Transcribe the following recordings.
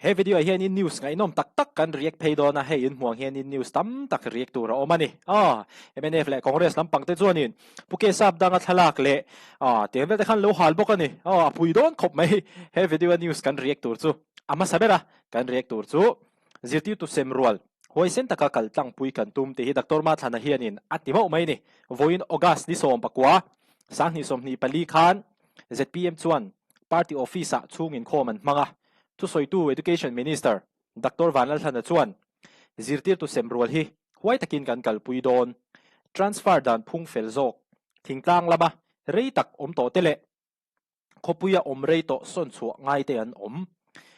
He video ah hianin news ngaihnawm tak tak kan react phei dawn a, hei inhmuh ang hianin news tam tak react tur a awm a ni. Aw, mnf leh Congress lampang te chuanin Pu Kesap danga thlalak leh aw tiang vel te khan lo hal bawk a ni. Aw, a pui dawn khawp mai. He video a news kan react tur chu a hmasa ber a, kan react tur chu zirtirtu sem rual huaisen taka kal tlangpui kan tum tih hi Doctor Mathlana hianin a ti mauh mai a ni. Vawiin August ni 14, 2024 khan zpm chuan party office ah chhung inkhawm an hmang a. Thusawitu Education Minister Doctor Vanlalhlana chuan, Zirtirtu sem rual hi huai takin kan kalpui dawn. Transfer dan phung fel zawk, thingtlang lama rei tak awm tawh te leh khawpuia awm rei tawh sawn chhuah ngai te an awm.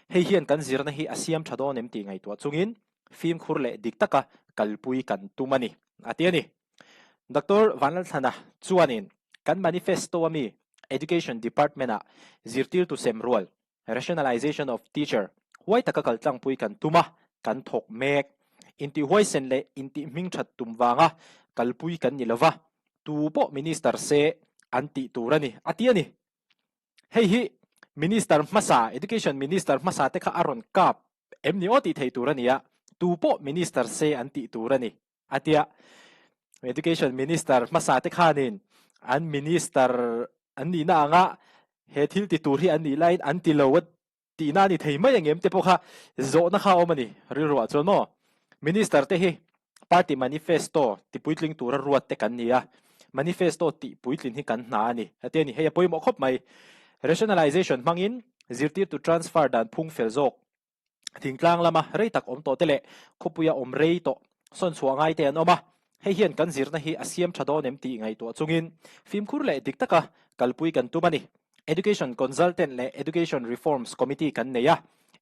Hei hian kan zirna hi a siam tha dawn em tih ngaihtuah chungin fimkhur leh dik taka kalpui kan tum a ni, a ti a ni. Doctor Vanlalthlana chuanin kan manifesto ami Education Department-ah zirtirtu sem rual, Rationalization of Teacher, huai taka kal tlangpui kan tum a, kan thawk mek. Intihhuaisen leh intihhmingthat tum vanga kalpui kan ni lova, tu pawh Minister se an tih tur a ni, a ti a ni. Hei hi Minister hmasa, Education Minister hmasa te kha a rawn kap em ni aw tih thei tur a ni a, tu pawh Minister se an tih tur a ni. A tia, Education Minister hmasa te khanin an Minister an nihna anga he thil ti tur hi an nih laiin an ti lo a tihna a ni thei mai angem te pawh kha zawhna kha a awm a ni rilruah chuan maw. Minister te hi Party Manifesto ti puitling tura ruat te kan ni a, Manifesto tih puitlin hi kan hna a ni a ti a ni. Hei a pawimawh khawp mai. Rationalization hmangin zirtirtu transfer dan phung fel zawk Thingtlang lama rei tak awm tawh te leh khawpuia awm rei tawh sawn chhuah ngai te an awm a, hei hian kan zirna hi a siam tha dawn em tih ngaihtuah chungin fimkhur leh dik taka kalpui kan tum a ni. Education Consultant leh Education Reforms Committee kan nei a,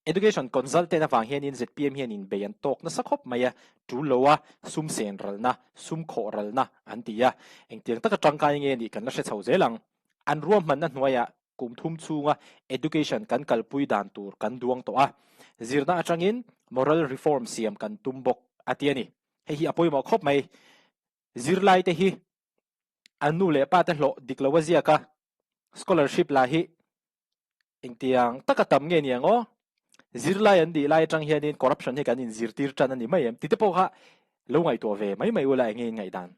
Education Consultant avang hianin zpm hian inbei an tawk nasa khawp mai a, tul lo a sum sen ralna, sum khawh ralna an ti a, engtiang taka tangkai nge nih kan la hre chho zel ang. An ruahmanna hnuaiah Kum thum chhunga education kan kalpui dan tur kan duang tawh a, zirna atangin moral reform siam kan tum bawk a ti a ni. Hei hi a pawimawh khawp mai. Zirlai te hi an nu leh pa te hlawh dik lo a ziak a, scholarship lah hi engtiang taka tam nge ni ang aw? Zirlai an nih lai atang hianin corruption hi kan inzirtir tan a ni mai em? Tite pawh kha lo ngaihtuah ve mai mai ula enge in ngaihdan.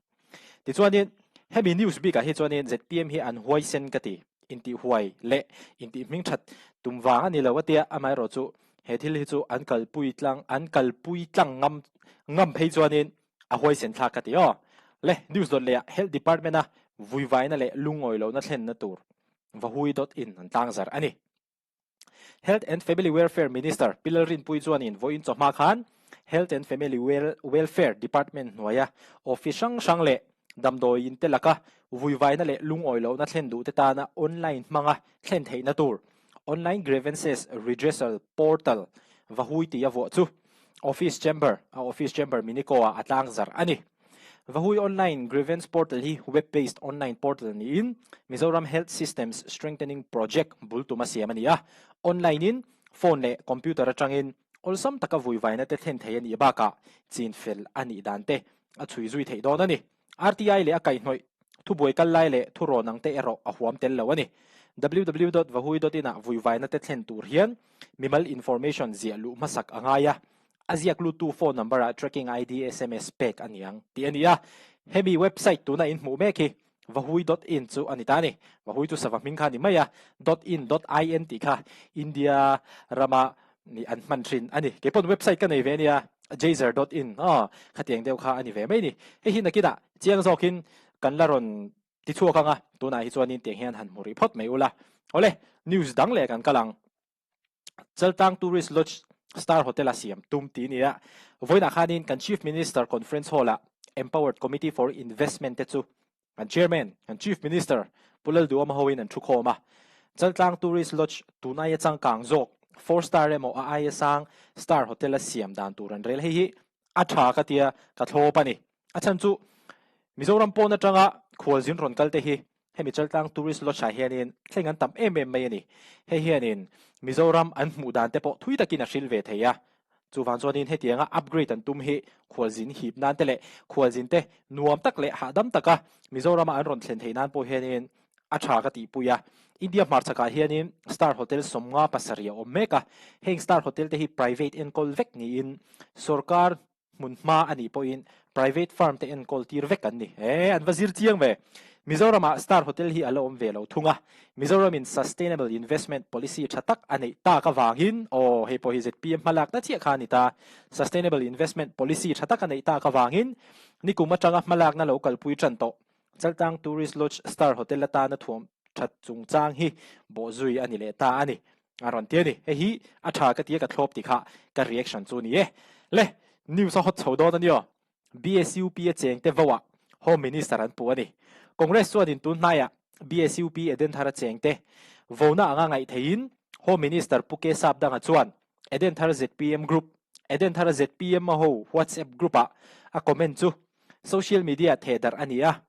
Tichuanin hemi news bikah hi chuanin zpm hi an huaisen ka ti, intih huai leh intih hmingthat tum vang a ni lo a tia, amaherawh chu he thil hi chu an kalpui tlang an kalpui tlang ngam ngam phei chuanin a huaisen thlak ka ti aw. Le news dawt leh ah Health Department a vuivaina leh lungawi lohna thlenna tur vahui dawt in an tlangzar a ni. Health and Family Welfare Minister Pi Lalrinpuii chuanin vawiin chawhma khan Health and Family Welfare Department hnuaia office hrang hrang leh damdawiin te laka vuivaina leh lungawi lohna thlen duhte tana online hmanga thlen theihna tur Online Grievances Redressal Portal Vahui tih a vuah chu Office Chamber a Office Chamber Minico ah a tlangzarh a ni. Vahui Online Grievance Portal hi web-based online portal niin Mizoram Health Systems Strengthening Project bul tum a siam a ni a. Online-in phone leh computer atangin awlsam taka vuivaina te thlen thei a nih bakah chin fel a nih dan te a chhui zui theih dawn a ni. RTI leh a kaihhnawih thubuai kal lai leh thurawn ang te erawh a huam tel lo a ni. www.vahui.in ah vuivaina te thlen tur hian mimal information ziah luh hmasak a ngai a. A ziak luttu phone number ah tracking ID sms pek a ni ang tih a ni a. Hemi website tuna in hmuh mek hi vahui dot in chu a ni ta a ni. Vahui chu sava hming kha a ni mai a, dot in dot in tih kha India rama ni an hman thin a ni. Kei pawn website ka nei ve a nia, jayzer dot in aw khatiang deuh kha a ni ve mai a ni. Hei hi nakinah chiang zawkin kan la rawn ti chhuak ang a, tunah hi chuanin tiang hian han hmu rih phawt mai ula. Awle, news dang leh kan kal ang. Chaltlang Tourist Lodge Star Hotel a siam tum tih a ni a, vawiinah khanin kan Chief Minister Conference Hall-ah Empowered Committee for Investment te chu kan Chairman, kan Chief Minister Pu Lalduhawma hoin an thu khawm a. Chaltlang Tourist Lodge tun aia changkang zawk four star emaw a aia sang star hotel a siam dan tur an rel. Hei hi a tha ka tia ka thlawp a ni. A chhan chu Mizoram pawn atanga khualzin rawn kal te hi hemi Chaltlang Tourist Lodge ah hianin thleng an tam em em mai a ni. Hei hianin Mizoram an hmuh dan te pawh thui takin a hril ve thei a. Chuvang chuanin hetianga upgrade an tum hi khualzin hip nan te leh khualzin te nuam tak leh hahdam taka Mizorama an rawn thlen theih nan pawh hianin A tha ka tihpui a. India hmarchhakah hianin Star Hotel 57 a awm mek a, heng Star Hotel te hi private enkawl vek niin sorkar hmun hma a nih pawhin private firm te enkawl tir vek an ni. E, an va zir chiang ve. Mizoramah Star Hotel hi a la awm ve lo thung a, Mizoramin Sustainable Investment Policy tha tak a neih tak avangin, aw, hei pawh hi zpm hmalakna chiah kha a ni ta, Sustainable Investment Policy tha tak a neih tak avangin nikum atanga hmalakna lo kalpui tan tawh Chaltlang Tourist Lodge Star Hotel atana thuam that chungchang hi bawhzui a ni leh ta a ni. A rawn ti a ni. Hei hi a tha ka ti a ka thlawp ti kha ka reaction chu ni e. Le, news a hot chho dawn a ni aw. BSUP a chengte voah Home Minister an puh a ni. Congress chuanin tun hnaiah BSUP Edenthar a chengte vona anga ngaih theihin Home Minister Pu K Sapdanga chuan Edenthar zpm Group, Edenthar zpm a ho WhatsApp group-ah a comment chu Social media thehdarh a ni a,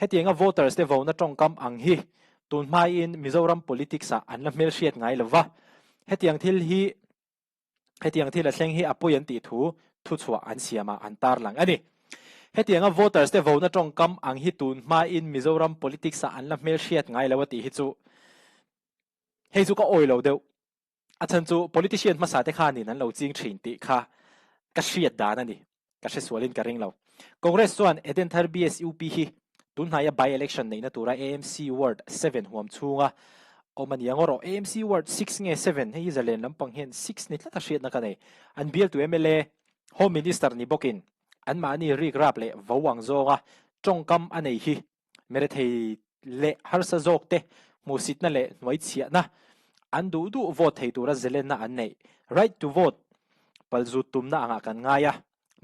hetianga voters te vona tawngkam ang hi tun hmaiin Mizoram politics ah an la hmelhriat ngai lo va, hetiang thil hi hetiang thil a thleng hi a pawi an tih thu thuchhuah an siamah an tarlang a ni. Hetianga voters te vona tawngkam ang hi tun hmaiin Mizoram politics ah an la hmelhriat ngai lo a tih hi chu hei chu ka awi lo deuh. A chhan chu politician hmasa te khanin an lo ching thin tih kha ka hriat dan a ni. Ka hre sualin ka ring lo. Congress chuan Edenthar BSUP hi tunhnaia by-election neihna tura AMC Ward 7 huam chhunga awm a ni ang erawh AMC Ward 6 nge 7 hei hi zalen lampang hian 6 ni tlata hriatna ka nei. An bialtu mla Home Minister ni bawkin anmahni rikrap leh vo ang zawnga tawngkam a nei hi Mirethei leh harsa zawk te hmuhsitna leh hnuaichhiahna an duh duh vote thei tura zelenna an neih, right to vote, palzut tumna angah kan ngai a.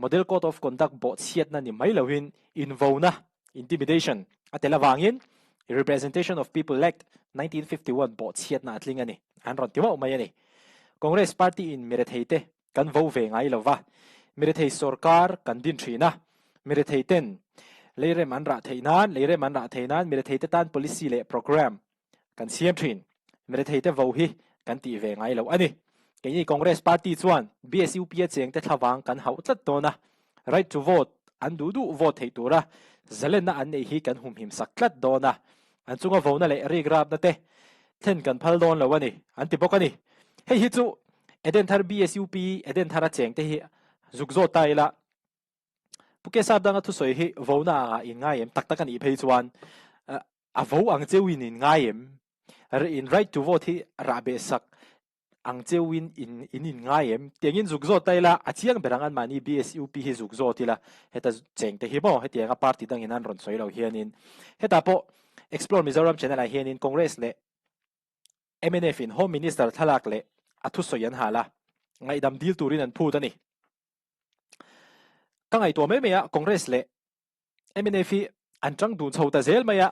Model Code of Conduct bawhchhiatna ni mai loin invona, intimidation, a tel avangin Representation of People Act, 1951 bawhchhiatna a tling a ni, an rawn ti mauh mai a ni. Congress party in mirethei te kan vo ve ngai lo va, mirethei sorkar kan din thin a, mirethei ten leirem an rah theih nan, leirem an rah theih nan mirethei te tan policy leh programme kan siam thin, mirethei te vo hi kan tih ve ngai lo a ni. Keini Congress party chuan BSUP a cheng te thlavang kan hauh tlat dawn a, right to vote an duh duh vote theih tura zalenna an neih hi kan humhim sak tlat dawn a, an chunga vona leh rikrapna te thlen kan phal dawn lo a ni, an ti bawk a ni. Hei hi chu Edenthar BSUP, Edenthar a cheng te hi zuk zawt ta ila, Pu Kesar danga thusawi hi vona angah in ngai em? Tak tak a nih phei chuan a vo ang cheuin in ngai em? In right to vote hi rahbeh sak ang cheuin in in in ngai em? Tiangin zuk zawt ta ila, a chiang ber ang anmahni BSUP hi zuk zawt ila, heta cheng te hi maw hetianga party dangin an rawn sawi lo hianin hetah pawh Explore Mizoram channel ah hianin Congress leh mnf in Home Minister thlalak leh a thusawi an hal a, ngaihdam dil turin an phut a ni. Ka ngaihtuah mai mai a, Congress leh mnf hi an tang dun chho ta zel mai a,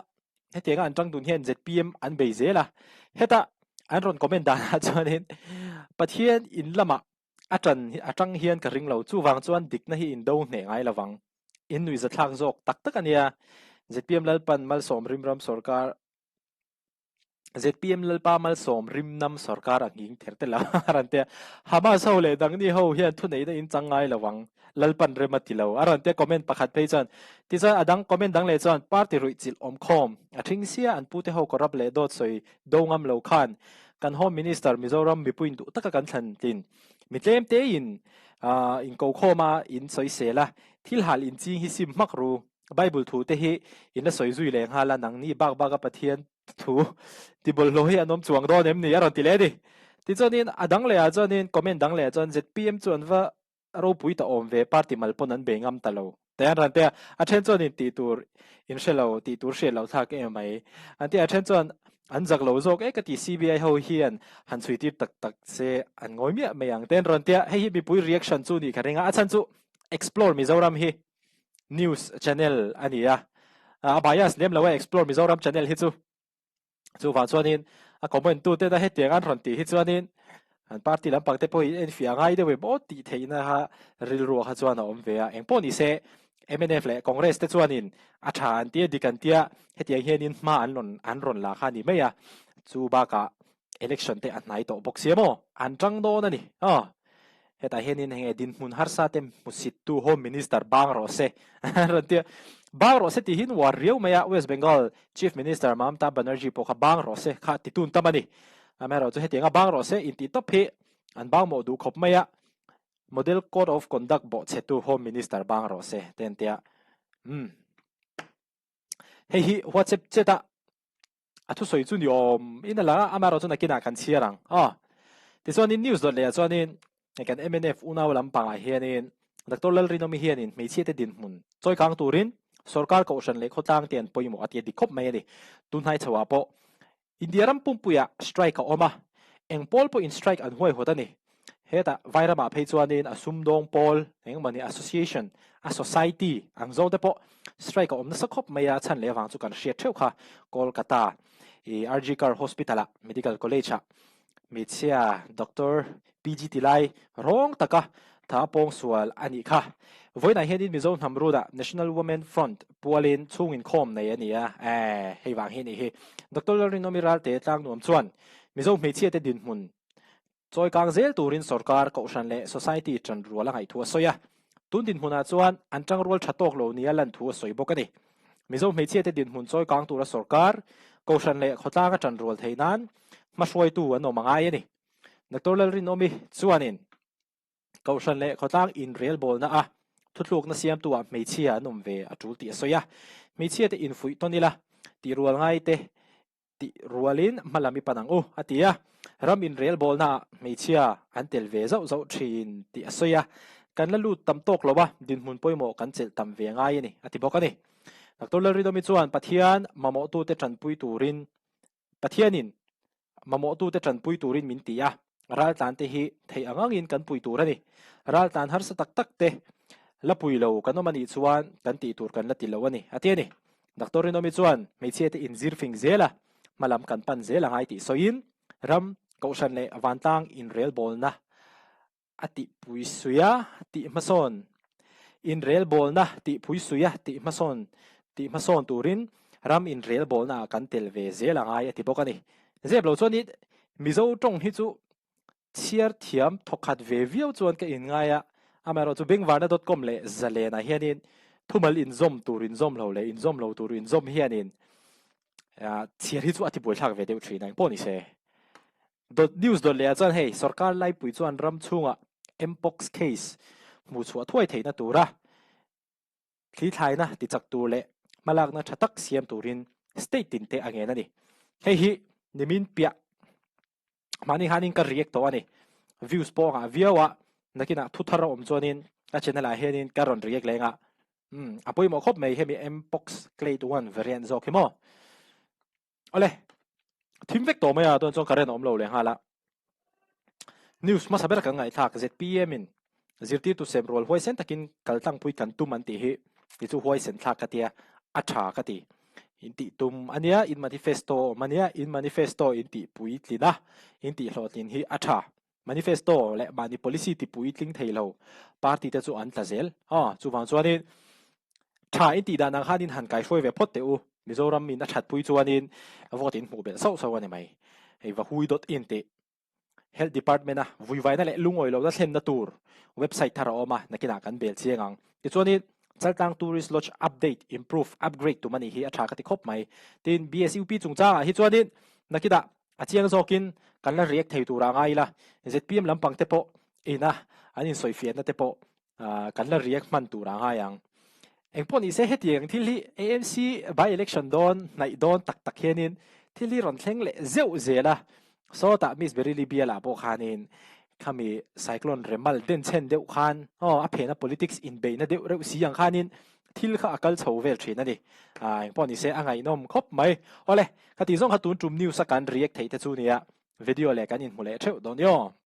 hetianga an tang dun hian zpm an bei zel a, heta an rawn comment danah chuanin Pathian in lamah a tan a tang hian ka ring lo, chuvang chuan dikna hi in do hneh ngai lovang, in nuihzathlak zawk tak tak a nia, zpm Lalpan malsawm rimram sorkar ZPM Lalpa Malsawm Rimnam sorkar a nghing ther tel a, a rawn ti a. Hamas ho leh dangni ho hian thuneihna in chang ngai lo ang, Lalpan rem a ti lo, a rawn ti a. Comment pakhat phei chuan, tichuan a dang comment dang leh chuan party ruih chilh awm khawm a thing sia an pute ho corrupt leh dawt sawi do ngam lo khan kan Home Minister Mizoram mipuiin duh taka kan thlan tlin mi tlem tein in ko khawm a in sawi sel a, thil hal in ching hi sim hmak ru. Bible thu te hi in la sawi zui leh nghal a, nangni bak bak a Pathian thu ti bawlhhlawh hi an awm chuang dawn em ni a rawn ti leh a ni. Tichuanin a dang leh ah chuanin comment dang leh ah chuan zpm chu an va ropui ta awm ve party mal pawn an bei ngam ta lo te an rawn ti a, a then chuanin tih tur in hre lo tih tur hriat loh thlak em mai an ti a, a then chuan an zak lo zawk e ka ti CBI ho hian han chhui tir tak tak se an ngawi miah mai ang te an rawn ti a, hei hi mipui reaction chu nih ka ring a, a chhan chu Explore Mizoram hi news channel a ni a, a bias lem lo a Explore Mizoram channel hi chu. Chuvang chuanin a comment tu tena hetiang an rawn tih hi chuanin an party lampang te pawhin enfiah ngai deuh em aw tih theihna kha rilru kha chuan a awm ve a. Engpawh ni se mnf leh Congress te chuanin a tha an tia dik an tia hetiang hianin hma an rawn an rawn la kha a ni mai a. Chu bakah election te a hnai tawh bawk sia maw? An tang dawn a ni. Aw. Hetah hianin heng dinhmun harsa te hmusit tu Home Minister bang rawh se. Rawn tia. Bang rawh se tih hi uar riau mai a, West Bengal Chief Minister Mamta Banerjee pawh kha bang rawh se kha ti tun tam a ni. Amaherawhchu hetianga bang rawh se intih tawp hi an bang mawh duh khawp mai a, Model Code of Conduct bawhchhetu Home Minister bang rawh se te an tia. Umm. Hei hi WhatsApp chat ah a thusawi chu ni awm in a lang a, amaherawhchu nakinah kan chhiar ang. Aw. Tichuanin news dawt leh ah chuanin hei kan mnf unau lampangah hianin Doctor Lalrinawmi hianin hmeichhia te dinhmun chawikang turin sorkar kohhran leh khawtlang te an pawimawh a ti a dik khawp mai a ni. Tunhnai chho ah pawh India ram pumpuiah strike a awm a, eng pawl pawhin strike an huaihawt a ni. Hetah Vairamah phei chuanin a sumdawng pawl, engmahni association, a society ang zawng te pawh strike a awm nasa khawp mai a, chhan leh avang chu kan hriat theuh kha Kolkata i RG Kar Hospital-ah, Medical College-ah hmeichhia doctor PG ti lai rawng taka tha pawngsual a nih kha. Vawiinah hianin Mizo hnam runa National Women Front pualin chhung inkhawm nei a ni a, eh hei vang hi a nih hi. Doctor Lalrinawmi Ralte Tlangnuam chuan Mizo hmeichhia te dinhmun chawikang zel turin sorkar, kohhran leh society tanrual a ngaih thu a sawi a. Tun dinhmunah chuan an tangrual tha tawk lo nia lan thu a sawi bawk a ni. Mizo hmeichhia te dinhmun chawikang tura sorkar, kohhran leh khawtlanga tanrual theih nan hmahruaitu an awm a ngai a ni. Doctor Lalrinawmi chuanin Kohhran leh khawtlang inrelbawlna a thutlukna siamtu ah hmeichhia an awm ve a tul tih a sawi a. Hmeichhia te infuih tawn ila tih rual ngai te tih rualin hmalam i pan ang u a ti a. Ram inrelbawlna ah hmeichhia an tel ve zauh zauh thin tih a sawi a. Kan la lut tam tawk lo a, dinhmun pawimawh kan chelh tam ve ngai a ni a ti bawk a ni. Doctor Lalrinawmi chuan Pathian mamawhtute tanpui turin Pathianin mamawhtute tanpui turin min ti a, raltlante hi theih ang angin kan pui tur a ni. Raltlan harsa tak tak te la pui lo kan awm a nih chuan kan tih tur kan la ti lo a ni, a ti a ni. Doctor Rinawmi chuan hmeichhia te inzir fing zel a, hmalam kan pan zel a ngai tih sawiin ram, kohhran leh vantlang inrelbawlna a tihpui suih a, tih hmasawn inrelbawlna tihpui suih a, tih hmasawn tih hmasawn turin ram inrelbawlna ah kan tel ve zel a ngai a ti bawk a ni. Zep lo chuan i Mizo tawng hi chu chhiar thiam thawkhat ve viau chuan ka inngai a, amaherawhchu bengvarna dot com leh zalenah hianin thumal inzawm tur inzawm lo leh inzawm lo tur inzawm hianin chhiar hi chu a tibuaithlak ve deuh thin a, engpawh ni se. Dot news dawt leh ah chuan hei sorkar laipui chuan ram chhungah mpox case hmuh chhuah thuai theihna tura thli thlaina ti chak tur leh hmalakna tha tak siam turin state tin te a ngen a ni. Hei hi nimin piah mahni khanin ka react tawh a ni. Views pawh a ngah viau a, nakinah thu thar a awm chuanin a channel ah hianin ka rawn react leng a. Umm a pawimawh khawp mai hemi mpox clade one variant zawk hi maw. Awle, thim vek tawh mai a, tuan chuan current a awm lo leh nghal a. News hmasa ber kan ngaihthlak ZPM in zirtirtu sem rual huaisen takin kal tlangpui kan tum an tih hi ti chu huaisen thlak ka tia, a tha ka ti. In tih tum ania, in manifesto awm ania, in manifesto in tih puitlin a, in tih hlawhtlin hi a tha. Manifesto leh mahni policy ti puitling thei lo party te chu an tla zel. Aw, chuvang chuanin tha in tih dan ang khanin han kaihruai ve phawt teh u. Mizoram in a that pui chuanin vote in hmuh belh sauh sauh a ni mai. Hei Vahui dot in tih Health Department a vuivaina leh lungawi lohna thlenna tur website thar a awm a, nakinah kan bel chiang ang. Tichuanin Chaltlang Tourist Lodge update, improve, upgrade tum a nih hi a tha ka ti khawp mai. Tin, BSUP chungchangah hi chuanin nakinah A chiang zawkin kan la react thei tur a ngai ila, zpm lampang te pawh ina an insawifiahna te pawh kan la react hman tur a ngai ang. Engpawh nise hetiang thil hi AMC by election dawn hnaih dawn tak tak hianin thil hi rawn thleng leh zeuh zel a, sawtah Miss Berili bialah pawh khanin khami cyclone remal denchhen deuh khan aw a phena politics inbeihna deuh reuh si ang khanin thil kha a kal chho vel thin a ni. Ah, engpawh nise a ngaihnawm khawp mai. Awle, ka tih zawng kha tun tum news a kan react theih te chu nia, video leh kan inhmu leh theuh dawn io.